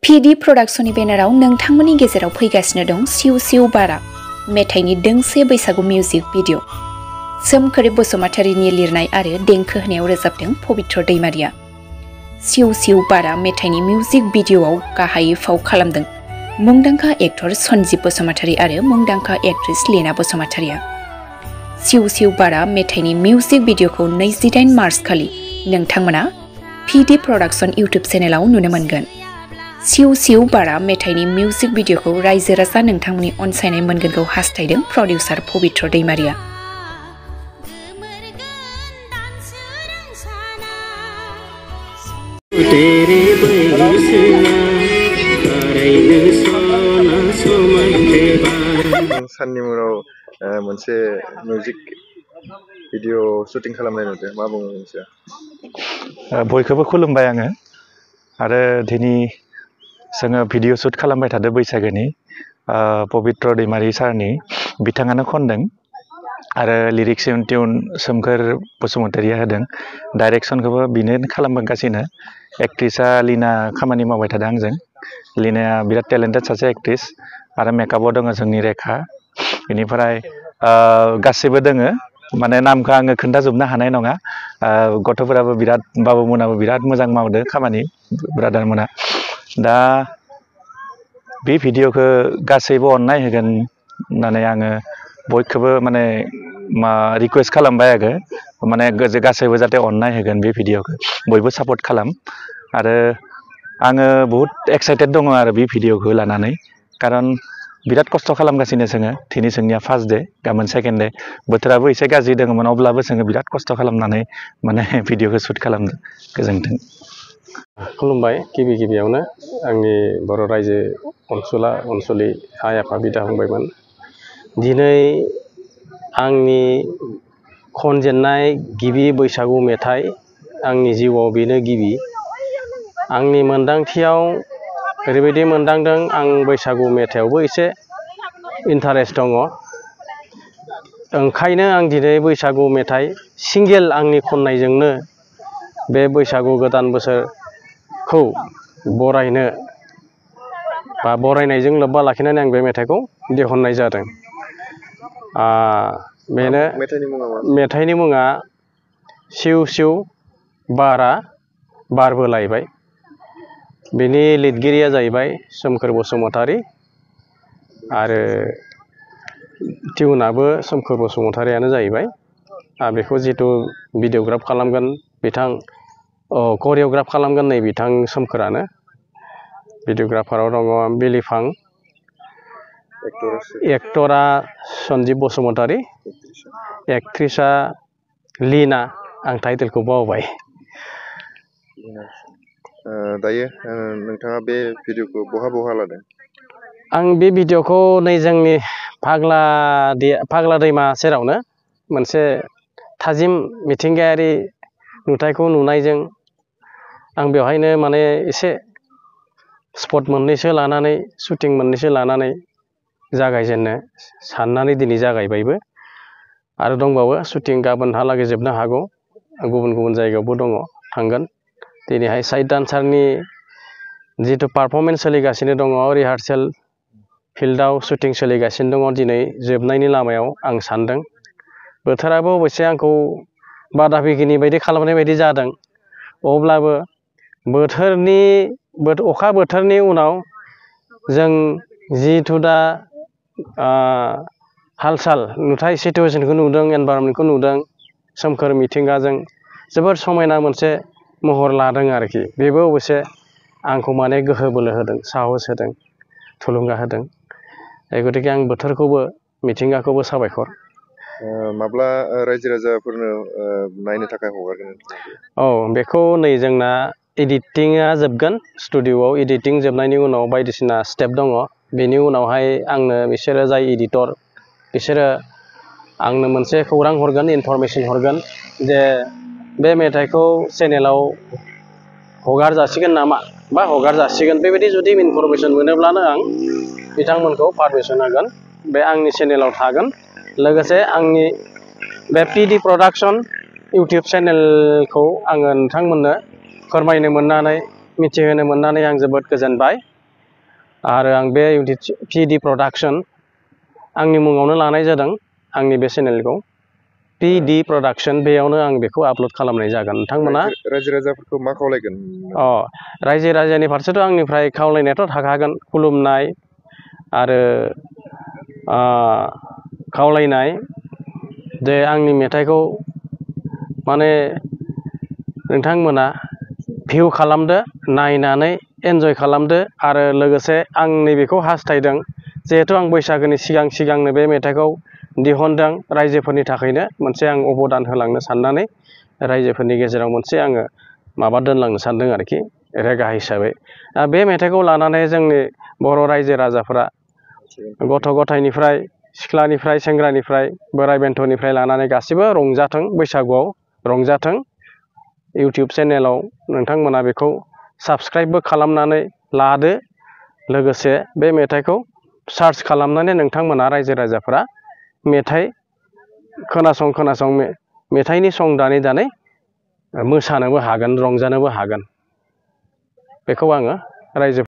PD प्रडाक्शननि बेनाराव नोंथांमोननि गेजेराव फैगासिनो दं सिउ सिउ बारा मेथाइनि दोंसे बैसागु मिउजिक भिडिअ। सोमखोर बसुमतारीनि लिरनाय आरो देंखो होनायाव रोजाबदों पबित्र दैमारिया। सिउ सिउ बारा मेथाइनि मिउजिक भिडिअआव गाहायै फाव खालामदों मुंदांखा एक्टर सन्जीब बसुमतारी आरो मुंदांखा एक्ट्रेस लीना बसुमतारीया। सिउ सिउ बारा मेथाइनि मिउजिक भिडिअखौ 28 मार्च खालि नोंथांमोना PD प्रडाक्शन इउट्युब चेनेलाव नुनो मोनगोन। सिउ सिउ बारा मेथाइनि मिउजिक भिडिअखौ रायजो राजा नोंथांमोननि अनसायनाय मोनगोनखौ हास्थायदों प्रडिउसार पबित्र दैमारिया। साननि मुराव मोनसे मिउजिक भिडिअ शुटिं खालामनाय नुदों, मा बुङो मोनसे? बयखौबो खुलुमबाय आङो आरो दिनै जोङो भिडिअ शुट खालामबाय थादों बैसागोनि पबित्र दैमारि सारनि बिथाङानो खनदों आरो लिरिक्स टिउन सोमखोर बसुमतारीया होदों। डाइरेक्सनखौबो बिनो खालामगासिनो। एक्ट्रिसा लीना खामानि मावबाय थादों आंजों। लीनाया बिराद टेलेन्टेड सासे एक्ट्रिस आरो मेकआपआव दङ जोंनि रेखा। बेनिफ्राय गासैबो दोङो, माने नामखौ आङो खोन्थाजोबनो हानाय नङा। गथ'फोराबो बिराद बाबुमोनाबो बिराद मोजां मावदो खामानि, ब्रादारमोना। दा बे भिडिअखौ गासैबो अननाय होगोन होननानै आङो बयखौबो माने रिकुवेस्ट खालामबाय आरो माने गासैबो जाहाथे अननाय होगोन बे भिडिअखौ, बयबो सापर्ट खालाम। आरो आङो बहुत एक्साइटेड दङ आरो बे भिडिअखौ लानानै, खारन बिराद खस्थ' खालामगासिनो जोङो। दिनै जोंनिया फार्स्ट डे, गाबोन सेकेन्ड डे। बोथोराबो एसे गाज्रि दङमोन, अब्लाबो जोङो बिराद खस्थ' खालामनानै माने भिडिअखौ शुट खालामदों। गोजोन्थों। खुलुमबाय। गिबियावनो आंनि बर' रायजो अनसुलि आइ आफा बिदा फंबायमोन, दिनै आंनि खनजेननाय गिबि बैसागु मेथाइ, आंनि जिउआव बेनो गिबि। आंनि मोनदांथियाव ओरैबायदि मोनदांदों, आं बैसागु मेथाइआवबो एसे इन्टारेस्ट दङ। ओंखायनो आं दिनै बैसागु मेथाइ सिंगेल आंनि खननायजोंनो बे बैसागु गोदान बोसोरखौ बरायनो बा बरायनायजों लोब्बा लाखिनानै आं बे मेथाइखौ दिहुननाय जादों। बेनो मेथाइनि मुङा सिउ सिउ बारा बारबो लायबाय। बेनि लिरगिरिया जाहैबाय सोमखोर बसुमतारी आरो टिउनाबो सोमखोर बसुमतारीयानो जाहैबाय। बेखौ जिथु भिडिअग्राफ खालामगोन करिय'ग्राफ खालामगोन नै बिथां सोमखोरानो। भिडिअग्राफाराव दङ बिलिफां, एक्टरा सन्जीब बसुमतारी, एक्ट्रिसा लीना, आं टाइटेलखौ बावबाय। दायो नोंथाङा बे भिडिअखौ बहा लादों? आं बे भिडिअखौ नै जोंनि फाग्ला दैमा सेरावनो मोनसे थाजिम मिथिंगायारि नुथायखौ नुनायजों आं बेवहायनो माने एसे स्पट मोननैसो लानानै, शुटिं मोननैसो लानानै जागायजेननो साननानै दिनै जागायबायबो। आरो दंबावो शुटिं, गाबोनहालागै जोबनो हागौ। गुबुन गुबुन जायगायावबो दङ, थांगोन। दिनैहाय साइड डान्सारनि जिथु पारफरमेन्स सोलिगासिनो दङ, रिहार्सेल फिल्डआव शुटिं सोलिगासिनो दङ, दिनै जोबनायनि लामायाव आं सान्दों। बोथोराबो अबयसे आंखौ बादा बिगिनि बायदि खालामनाय बायदि जादों। अब्लाबो अखा बोथोरनि उनाव जों जिथु दा हाल-साल नुथाय सिटुवेसनखौ नुदों, एनभाइरनमेन्टखौ नुदों, सोमखोर मिथिंगाजों जोबोर समायना मोनसे महर लादों आरोखि। बेबो अबयसे आंखौ माने गोहो बोलो होदों, साहस होदों, थुलुंगा होदों। गतिके आं बोथोरखौबो मिथिंगाखौबो साबायखर। माब्ला रायजो राजाफोरनो नायनो थाखाय हगारगोन? बेखौ नै जोंना एडिटिंआ जोबगोन। स्टुडिअ'आव एडिटिं जोबनायनि उनाव बायदिसिना स्टेप दङ। बेनि उनावहाय आंनो बिसोरो जाय एडिटर, बिसोरो आंनो मोनसे खौरां हरगोन, इनफरमेसन हरगोन जे बे मेथाइखौ चेनेलाव हगार जासिगोन नामा बा हगार जासिगोन। बेबायदि जुदि इनफरमेसन मोनोब्लानो आं बिथांमोनखौ पारमिसन होगोन, बे आंनि चेनेलाव थागोन। लोगोसे आंनि बे PD प्रडाक्शन इउटिउब चेनेलखौ आङो नोंथांमोननो फोरमायनो मोननानै, मिथिहोनो मोननानै आं जोबोद गोजोनबाय। आरो आं बे इउटुब PD प्रडाक्शन आंनि मुङावनो लानाय जादों आंनि बे चेनेलखौ PD प्रडाक्शन बेयावनो आं बेखौ आपल'ड खालामनाय जागोन नोंथांमोना रायजो राजाफोरखौ मा खावलायगोन रायजो राजानि फारसेथ' आंनिफ्राय खावलायनायाथ' थाखागोन खुलुमनाय आरो खावलायनाय जे आंनि मेथाइखौ माने नोंथांमोना भिउ खालामदो नायनानै एन्जय खालामदो आरो लोगोसे आं नैबेखौ हास्थायदों जिहेथु आं बैसागोनि सिगांनो बे मेथाइखौ दिहुनदों रायजोफोरनि थाखायनो मोनसे आं अबदान होलांनो साननानै रायजोफोरनि गेजेराव मोनसे आङो माबा दोनलांनो सानदों आरोखि रेगा हिसाबै बे मेथाइखौ लानानै जोंनि बर' रायजो राजाफोरा गथ' गथायनिफ्राय सिख्लानिफ्राय सेंग्रानिफ्राय बोराइ बेन्थ'निफ्राय लानानै गासिबो रंजाथों बैसागुआव रंजाथों इउटुब चेनेलाव नोंथांमोना बेखौ साबस्क्राइबबो खालामनानै लादो लोगोसे बे मेथाइखौ सार्च खालामनानै नोंथांमोना रायजो राजाफोरा मेथाइ खोनासं मेथाइनि सं दानै मोसानोबो हागोन रंजानोबो हागोन बेखौ आङो रायजो